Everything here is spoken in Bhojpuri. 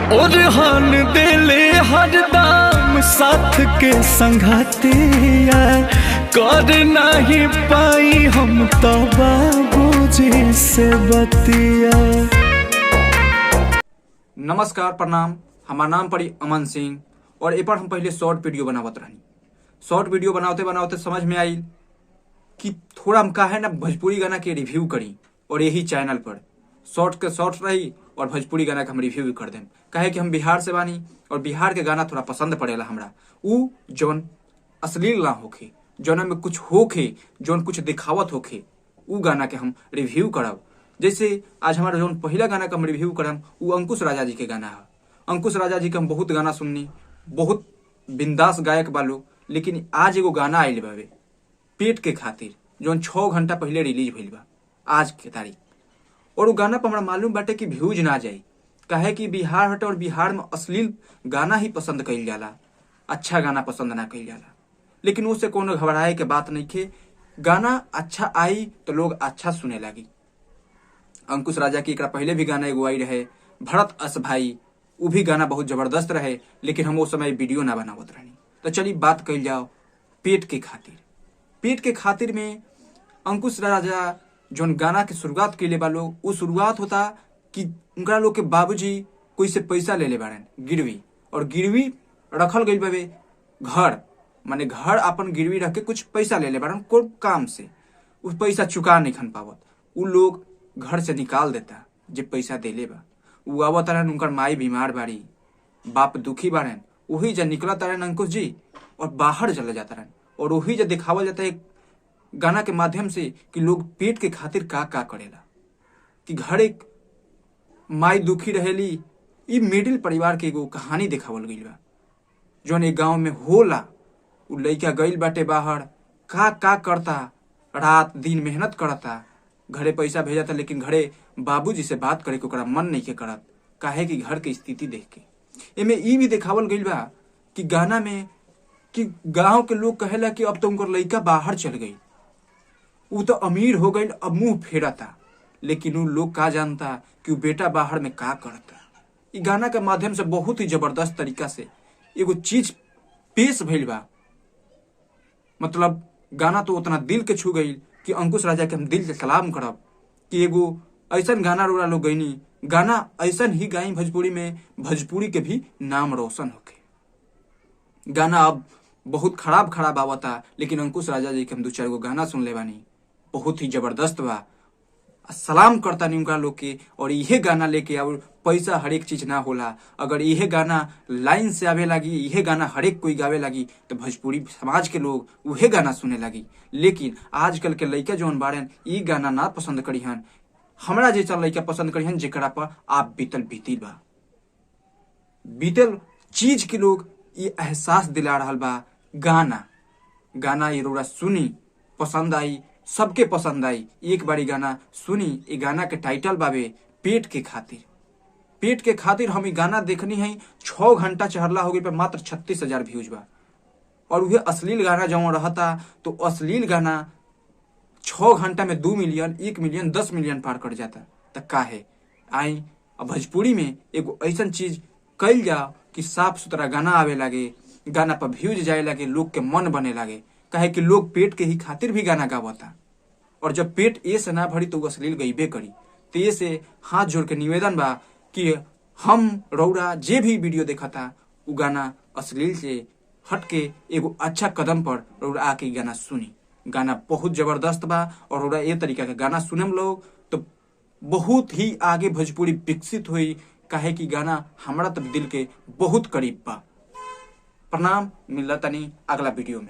ओरहन देले हरदम साथ के संघातिया, कर नहीं पाई हम तो बाबूजी से बतिया। नमस्कार, प्रणाम। हमार नाम पड़ी अमन सिंह और ए पर हम पहले शॉर्ट वीडियो बनावत रहनी। शॉर्ट वीडियो बनाते बनाते समझ में आई कि थोड़ा हम काहे ना भोजपुरी गाना के रिव्यू करी और यही चैनल पर शॉर्ट के शॉर्ट रही और भोजपुरी गाना के हम रिव्यू भी कर दें। काहे कि हम बिहार से बानी और बिहार के गाना थोड़ा पसंद पड़ेला हमरा। उ जौन अश्लील ना होखे, जौन में कुछ होखे, जौन कुछ दिखावत होखे, उ गाना के हम रिव्यू करब। जैसे आज हमारा जौन पहला गाना के हम रिव्यू करम, उ अंकुश राजा जी के गाना है। अंकुश राजा जी के हम बहुत गाना सुननी, बहुत बिंदास गायक बालो। लेकिन आज एगो गाना आइल बावे पेट के खातिर, जौन 6 घंटा पहले रिलीज भइल बा आज के तारीख। और वो गाना पर हमरा मालूम बाटे कि व्यूज ना जाई, काहे कि बिहार हटे और बिहार में अश्लील गाना ही पसंद कइल जाला, अच्छा गाना पसंद ना कइल जाला। लेकिन उससे कोनो घबराए के बात नहीं खे। गाना अच्छा आई तो लोग अच्छा सुने लागी। अंकुश राजा की एकरा पहले भी गाना एगो आई रहे, भरत अस भाई, उ भी गाना बहुत जबरदस्त रहे, लेकिन हम उस समय वीडियो ना बनावत रहनी। तो चलिए, बात कइल जाओ पेट के खातिर। पेट के खातिर में अंकुश राजा जौन गाना के शुरुआत कैले बा लोग, उ शुरुआत होता कि उनका लोग के बाबूजी कोई से पैसा ले ले बारन गिरवी और गिरवी रखल गइल बावे घर, माने घर अपन गिरवी रख के कुछ पैसा ले ले बारन को काम से। उ पैसा चुका नहीं खन पावत, उ लोग घर से निकाल देता जे पैसा देले बा। उ आवत रहन, उनकर माई बीमार बाड़ी, बाप दुखी बाड़न। वही जा निकलत रहन अंकुश जी और बाहर चले जाता रहन और वही जा दिखावल जाता है गाना के माध्यम से कि लोग पेट के खातिर का का करेला, कि घर एक माई दुखी रहेली। ई मिडिल परिवार के एगो कहानी दिखावल गइल बा जौन एक गांव में होला। उ लइका गइल बाटे बाहर, का का करता, रात दिन मेहनत करता, घरे पैसा भेजता, लेकिन घरे बाबूजी से बात करे के ओकरा मन नहीं के करत, काहे कि घर के स्थिति देख के। एमे ई भी दिखावल गइल बा कि गाना में कि गांव के लोग कहेला कि अब तो उनकर लइका बाहर चल गई, उ तो अमीर हो गई, अब मुंह फेरता। लेकिन उ लोग का जानता कि उ बेटा बाहर में का करता। इ गाना के माध्यम से बहुत ही जबरदस्त तरीका से एगो चीज पेश भइल बा। मतलब गाना तो उतना दिल के छू गई कि अंकुश राजा के हम दिल से सलाम करब कि एगो ऐसन गाना रोरा लोग गईनी। गाना ऐसन ही गाई भोजपुरी में, भोजपुरी के भी नाम रोशन होके। गाना अब बहुत खराब खराब आवता, लेकिन अंकुश राजा जी के हम दो चार गो गाना सुन ले बानी, बहुत ही जबरदस्त बा। आ सलाम करता नहीं उनका लोग के। और इहे गाना लेके और पैसा हर एक चीज ना होला। अगर इहे गाना लाइन से आवे लगी, इहे गाना हरेक कोई गावे लगी, तो भोजपुरी समाज के लोग उहे गाना सुने लगी। लेकिन आजकल के लइका जौन बाड़न, ई गाना ना पसंद करी हन। हमरा जैसा लइका पसंद करी हन, जेकरा पर आप बीतल बीती बा, बीतल चीज के लोग ये एहसास दिला रहल बा गाना। गाना ये रोरा सुनी, पसंद आई, सबके पसंद आई। एक बारी गाना सुनी। ये गाना के टाइटल बावे पेट के खातिर। पेट के खातिर हम ई गाना देखनी है, 6 घंटा चहरला हो गई पे मात्र 36,000 व्यूज बा। और वह अश्लील गाना जो रहता तो अश्लील गाना 6 घंटा में 2 मिलियन, 1 मिलियन, 10 मिलियन पार कर जाता। त काहे आई अब भोजपुरी में एगो ऐसन चीज कइल जाओ कि साफ सुथरा गाना आवे लागे, गाना पर व्यूज जाए लागे, लोग के मन बने लागे। काहे कि लोग पेट के ही खातिर भी गाना गावता और जब पेट ए से ना भरी तो उ अश्लील गईबे करी। तो ये से हाथ जोड़ के निवेदन बा कि हम रौरा जे भी वीडियो देखता, उ गाना अश्लील से हट के एगो अच्छा कदम पर रौरा आके इ गाना सुनी। गाना बहुत जबरदस्त बा और रौरा ये तरीका के गाना सुनम लोग तो बहुत ही आगे भोजपुरी विकसित हुई, काहे कि गाना हमरा तब दिल के बहुत करीब बा। प्रणाम, मिलता तनी अगला वीडियो में।